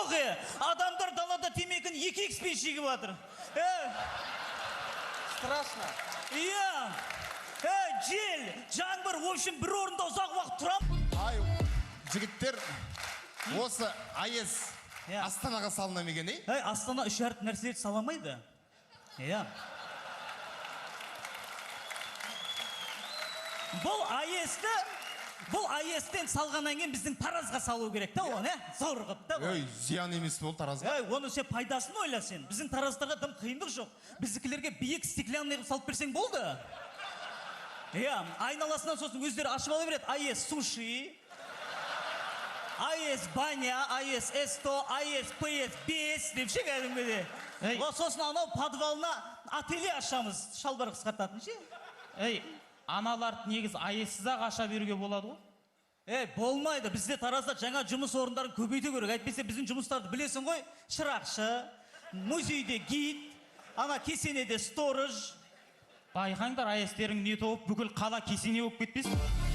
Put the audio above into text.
Жоқ, е, адамдар далада темекіні 2 икспен шегіп жатыр. Е, Страшно. Иә. Е, жел, жаңбыр, в общем, бір орында ұзақ уақыт тұрам. Ай, жігіттер, осы АЭС Иә. Астанаға салына ма екен, ей? Ей, Астана үш әріп нәрселерді сала алмайды. Иә. Бұл АЭС-тен салғаннан кейін біздің Таразға салу керек та оны, ә? Зор қылып та. Ей, зиян емес пе ол Таразға? Ей, оны сен пайдасын ойла сен. Біздің тараздарға дым қиындық жоқ. Біздікілерге биік стеклянный қылып салып берсең болды. Иә, айналасынан сосын өздері ашып ала береді. АЭС суши, АЭС баня, АЭС СТО, АЭС ПС 5 деп ше кәдімгідей. Ей. О, сосын анау подвалына ателье ашамыз, шалбар қысқартатын ше. Ей, аналарды негізі АЭС-сіз ақ аша беруге болады ғой. Ей, болмайды. Бізде Таразда жаңа жұмыс орындарын көбейту керек. Әйтпесе біздің жұмыстарды білесің ғой. Шырақшы, музейде гид, ана кесенеде сторож. Байқаңдар, АЭС-терің не тауып, бүкіл қала кесене болып кетпесін.